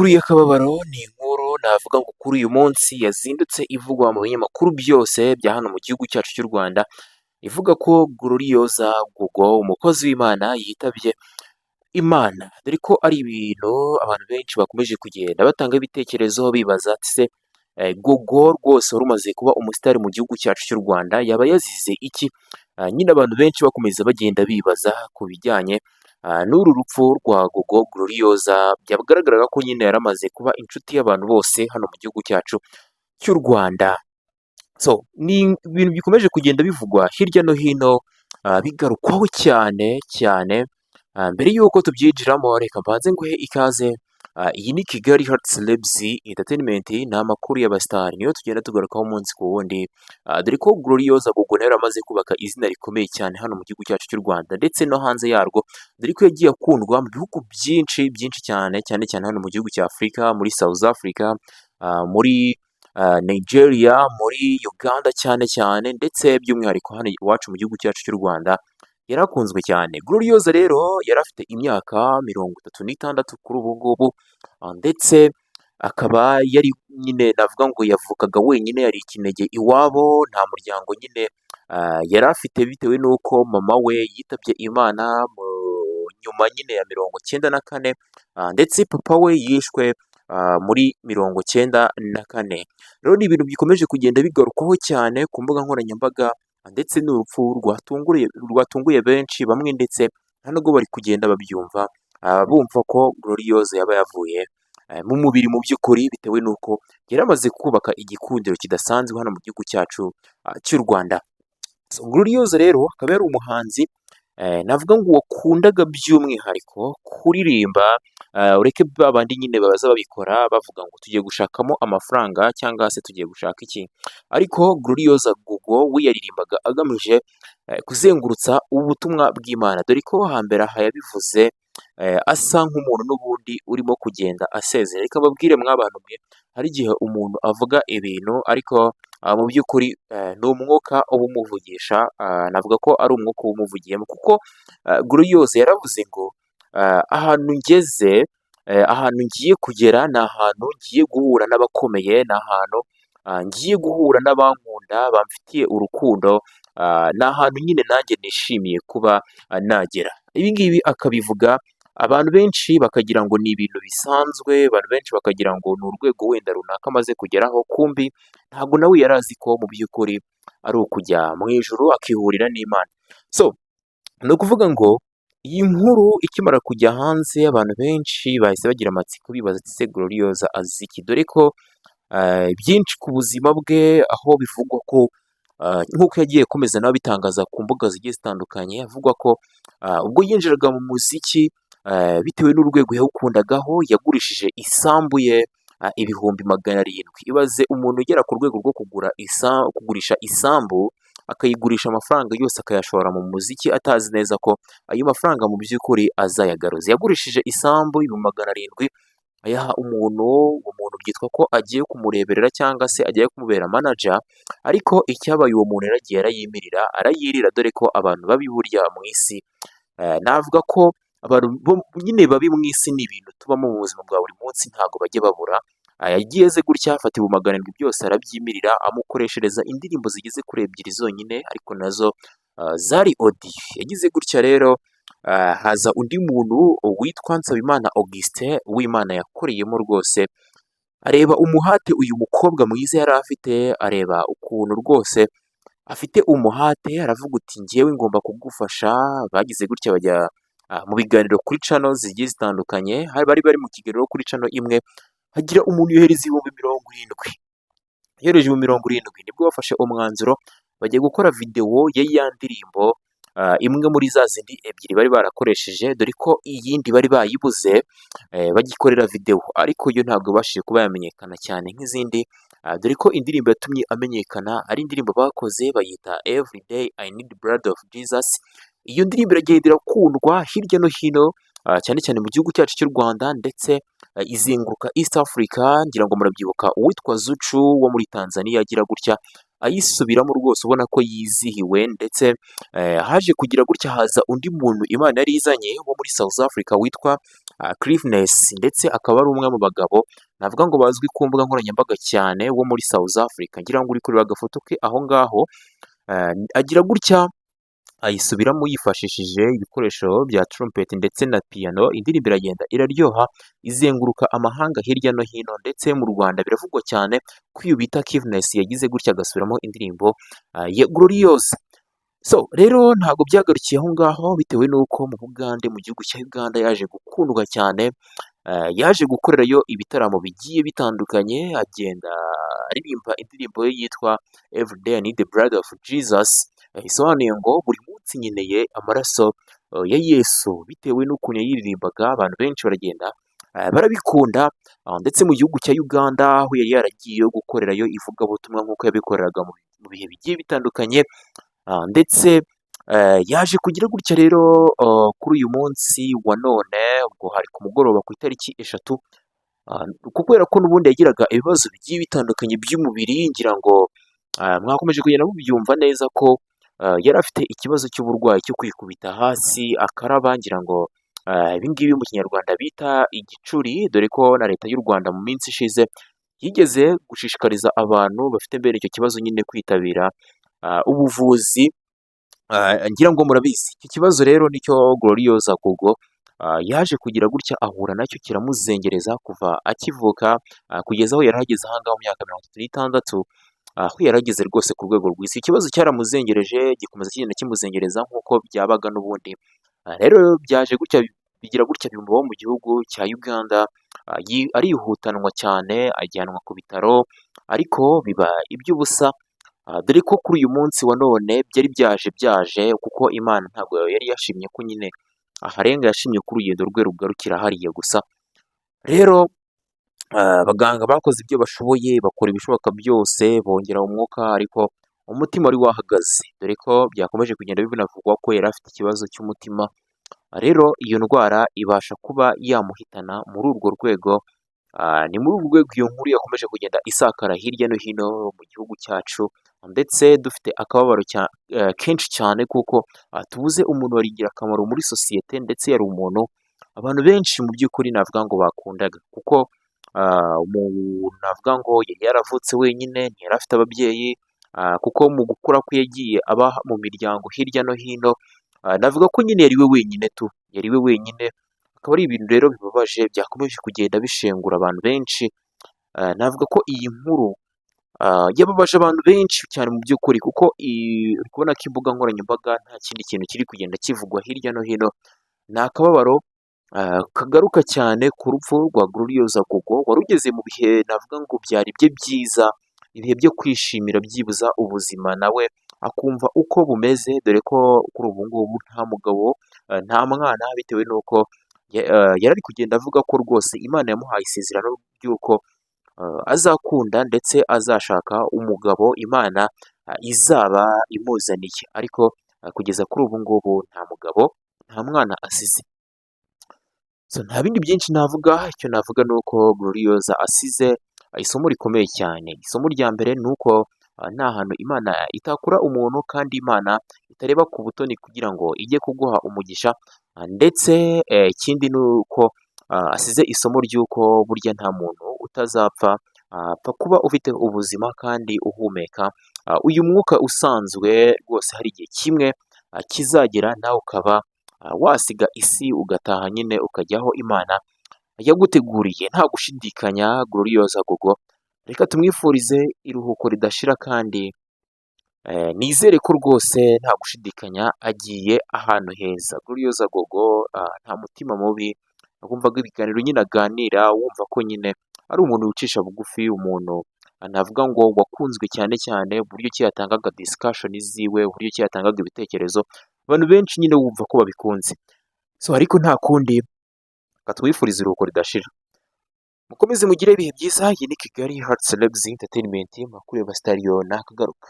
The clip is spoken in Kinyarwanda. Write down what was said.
Inkuru y'akababaro ni inkuru navuga ngo kuri uyu munsi yazindutse ivugwa mu binyamakuru byose bya hano mu gihugu cyacu cy'u Rwanda, ivuga ko Gloriose Gogo, umukozi w'Imana, yitabye Imana, dore ko ari ibintu abantu benshi bakomeje kugenda batanga ibitekerezo bibaza ati: "Se Gogo rwose wari umaze kuba umusitari mu gihugu cyacu cy'u Rwanda yaba yazize iki?" Nyine abantu benshi bakomeza bagenda bibaza ku bijyanye n'uru rupfu rwa Gogo Gloriose, byagaragaraga ko nyine yari amaze kuba inshuti y'abantu bose hano mu gihugu cyacu cy'u Rwanda. So ni ibintu bikomeje kugenda bivugwa hirya no hino, bigarukwaho cyane cyane. Mbere y'uko tubyinjiramo, reka mbanze nguhe ikaze. Iyi ni Kigali Hot Celebs Entertainment, ni amakuru y'abasitari niyo tugenda tugarukaho umunsi ku wundi, dore ko Gloriose Gogo nawe amaze kubaka izina rikomeye cyane hano mu gihugu cyacu cy'u Rwanda ndetse no hanze yarwo, dore ko yagiye akundwa mu bihugu byinshi byinshi cyane, cyane cyane hano mu gihugu cya Afurika, muri South Africa, muri Nigeria, muri Uganda cyane cyane, ndetse by'umwihariko hano iwacu mu gihugu cyacu cy'u Rwanda yarakunzwe cyane. Gloriose rero yari afite imyaka 36 kuri ubu ngubu, ndetse akaba yari nyine navuga ngo yavukaga wenyine, yari ikinege iwabo, nta muryango nyine yari afite bitewe n'uko mama we yitabye Imana mu nyuma nyine ya 94, ndetse papa we yishwe muri 94. Rero ni ibintu bikomeje kugenda bigarukwaho cyane ku mbuga nkoranyambaga, ndetse n'urupfu rwatunguye benshi bamwe, ndetse nta nubwo bari kugenda babyumva, bumva ko Gloriose yaba yavuye mu mubiri mu by'ukuri, bitewe n'uko yari amaze kubaka igikundiro kidasanzwe hano mu gihugu cyacu cy'u Rwanda. Gloriose rero akaba yari umuhanzi navuga ngo wakundaga by'umwihariko kuririmba, ureke ba bandi nyine baza babikora bavuga ngo tugiye gushakamo amafaranga cyangwa se tugiye gushaka iki, ariko Gloriose Gogo we yaririmbaga agamije kuzengurutsa ubutumwa bw'Imana, dore ko hambere aha yabivuze asa nk'umuntu n'ubundi urimo kugenda asezera. Reka mbabwire mw'abantu mwe, hari igihe umuntu avuga ibintu ariko mu by'ukuri ni umwuka uba umuvugisha, navuga ko ari umwuka uba umuvugiyemo, kuko Gloriose yaravuze ngo ahantu ngeze, ahantu ngiye kugera ni ahantu ngiye guhura n'abakomeye, ni ahantu ngiye guhura n'abankunda bamfitiye urukundo, ni ahantu nyine nanjye nishimiye kuba nagera. Ibi ngibi akabivuga abantu benshi bakagira ngo ni ibintu bisanzwe, abantu benshi bakagira ngo ni urwego wenda runaka amaze kugeraho, kumbi ntabwo nawe yari azi ko mu by'ukuri ari ukujya mu ijuru akihurira n'Imana. So ni ukuvuga ngo iyi nkuru ikimara kujya hanze, abantu benshi bahise bagira amatsiko bibaza ati: "Se Gloriose azi iki?" Dore ko byinshi ku buzima bwe, aho bivugwa ko nk'uko yagiye akomeza nawe abitangaza ku mbuga zigiye zitandukanye, avugwa ko ubwo yinjiraga mu muziki, bitewe n'urwego yawukundagaho, yagurishije isambu ye 700,000. Ibaze umuntu ugera ku rwego rwo kugura kugurisha isambu, akayigurisha amafaranga yose akayashora mu muziki, atazi neza ko ayo mafaranga mu by'ukuri azayagaruza. Yagurishije isambu 700,000 ayaha umuntu, uwo muntu byitwa ko agiye kumureberera cyangwa se agiye kumubera manager, ariko icyabaye uwo muntu yaragiye arayimirira, arayirira, dore ko abantu babi burya mu isi, navuga ko abantu nyine babi mu isi ni ibintu tubamo mu buzima bwa buri munsi, ntabwo bajya babura. Yagiye aze gutya afata 700,000 byose arabyimirira, amukoreshereza indirimbo zigeze kuri ebyiri zonyine, ariko nazo zari audio. Yagize gutya rero haza undi muntu witwa Nsabimana Augustin w'Imana yakoreyemo rwose, areba umuhate uyu mukobwa mwiza yari afite, areba ukuntu rwose afite umuhate, aravuga uti: "Ngewe ngomba kugufasha." Bagize gutya bajya mu biganiro kuri channel zigiye zitandukanye, bari bari mu kiganiro kuri channel imwe, hagira umuntu yohereza 70,000. Yohereje 70,000, nibwo bafashe umwanzuro bagiye gukora videwo ya ya ndirimbo imwe muri za zindi ebyiri bari barakoresheje, dore ko iyindi bari bayibuze, bagikorera videwo, ariko yo ntabwo ibashije kuba yamenyekana cyane nk'izindi, dore ko indirimbo yatumye amenyekana ari indirimbo bakoze bayita "Everyday I Need Blood of Jesus". Iyo ndirimbo iragenda irakundwa hirya no hino, cyane cyane mu gihugu cyacu cy'u Rwanda, ndetse izenguruka East Africa. Ngira ngo murabyibuka uwitwa Zuchu wo muri Tanzania agira gutya ayisubiramo rwose, ubona ko yizihiwe, ndetse haje kugira gutya haza undi muntu Imana yari izanye wo muri South Africa witwa Cliffness, ndetse akaba ari umwe mu bagabo navuga ngo bazwi ku mbuga nkoranyambaga cyane wo muri South Africa. Ngira ngo uri kureba agafoto ke aho ngaho, agira gutya ayisubiramo yifashishije ibikoresho bya trumpet ndetse na piano. Indirimbo iragenda iraryoha, izenguruka amahanga hirya no hino, ndetse mu Rwanda biravugwa cyane ko uyu bita Kiveness yagize gutya agasubiramo indirimbo ya Gloriose. So rero ntabwo byagarukiye aho ngaho, bitewe n'uko mu Bugande, mu gihugu cya Uganda, yaje gukundwa cyane, yaje gukorerayo ibitaramo bigiye bitandukanye, agenda aririmba indirimbo ye yitwa "Everyday I need the blood of Jesus", bisobanuye ngo buri munsi nkeneye amaraso ya Yesu. Bitewe n'ukuntu yayiririmbaga, abantu benshi baragenda barabikunda, ndetse mu gihugu cya Uganda aho yari yaragiye gukorerayo ivugabutumwa nk'uko yabikoreraga mu bihe bigiye bitandukanye, ndetse yaje kugira gutya rero kuri uyu munsi wa none, ubwo hari ku mugoroba ku itariki 3, kubera ko n'ubundi yagiraga ibibazo bigiye bitandukanye by'umubiri. Ngira ngo mwakomeje kugenda mubyumva neza ko yari afite ikibazo cy'uburwayi cyo kwikubita hasi akaraba. Ngira ngo ibi ngibi mu Kinyarwanda bita igicuri, dore ko na Leta y'u Rwanda mu minsi ishize yigeze gushishikariza abantu bafite mbere icyo kibazo nyine kwitabira ubuvuzi. Ngira ngo murabizi. Iki kibazo rero nicyo Gloriose Gogo yaje kugira gutya ahura nacyo, kiramuzengereza kuva akivuka kugeza aho yari ageze aha ngaha mu myaka 36, aho yari ageze rwose ku rwego rw'isi. Ikibazo cyaramuzengereje, gikomeza kigenda kimuzengereza nk'uko byabaga n'ubundi. Rero byaje gutya, bigira gutya bimubaho mu gihugu cya Uganda, arihutanwa cyane ajyanwa ku bitaro, ariko biba iby'ubusa, dore ko kuri uyu munsi wa none byari byaje kuko Imana ntabwo yari yashimye ko nyine aharenga, yashimye ko urugendo rwe rugarukira hariya gusa. Rero abaganga bakoze ibyo bashoboye, bakora ibishoboka byose, bongera umwuka, ariko umutima wari wahagaze, dore ko byakomeje kugenda binavugwa ko yari afite ikibazo cy'umutima. Rero iyo ndwara ibasha kuba yamuhitana muri urwo rwego. Ni muri uru rwego iyo nkuru yakomeje kugenda isakara hirya no hino mu gihugu cyacu, ndetse dufite akababaro kenshi cyane kuko tubuze umuntu wari ingirakamaro muri sosiyete, ndetse yari umuntu abantu benshi mu by'ukuri navuga ngo bakundaga, kuko navuga ngo yari yaravutse wenyine, ntiyari afite ababyeyi, kuko mu gukura kwe yagiye aba mu miryango hirya no hino. Navuga ko nyine yari we wenyine tu, yari we wenyine. Akaba ari ibintu rero bibabaje byakomeje kugenda bishengura abantu benshi. Navuga ko iyi nkuru yababaje abantu benshi cyane mu by'ukuri, kuko uri kubona ko imbuga nkoranyambaga nta kindi kintu kiri kugenda kivugwa hirya no hino, ni akababaro kagaruka cyane ku rupfu rwa Gloriose Gogo, wari ugeze mu bihe navuga ngo byari bye byiza, ibihe byo kwishimira byibuza ubuzima nawe akumva uko bumeze, dore ko kuri ubu ngubu nta mugabo, nta mwana, bitewe n'uko yari ari kugenda avuga ko rwose Imana yamuhaye isezerano ry'uko azakunda ndetse azashaka umugabo Imana izaba imuzaniye, ariko kugeza kuri ubu ngubu nta mugabo, nta mwana asize. Nta bindi byinshi navuga, icyo navuga ni uko Gloriose asize isomo rikomeye cyane. Isomo rya mbere ni uko nta hantu Imana itakura umuntu, kandi Imana itareba ku butoni kugira ngo ijye kuguha umugisha, ndetse ikindi ni uko asize isomo ry'uko burya nta muntu utazapfa, pfa kuba ufite ubuzima kandi uhumeka uyu mwuka usanzwe, rwose hari igihe kimwe kizagera nawe ukaba wasiga isi, ugataha nyine ukajya aho Imana yaguteguriye. Nta gushidikanya, Gloriose Gogo reka tumwifurize iruhuko ridashira, kandi nizere ko rwose nta gushidikanya agiye ahantu heza. Gloriose Gogo nta mutima mubi, wumvaga ibiganiro nyine aganira wumva ko nyine ari umuntu wicisha bugufi, umuntu navuga ngo wakunzwe cyane cyane uburyo ki yatangaga discussion ziwe, uburyo ki yatangaga ibitekerezo, abantu benshi nyine wumva ko babikunze. So ariko nta kundi, reka tumwifurize iruhuko ridashira. Mukomeze mugire ibihe byiza. Iyi ni Kigali Heart Celebs Entertainment, amakuru y'abasitari yo nakagaruka.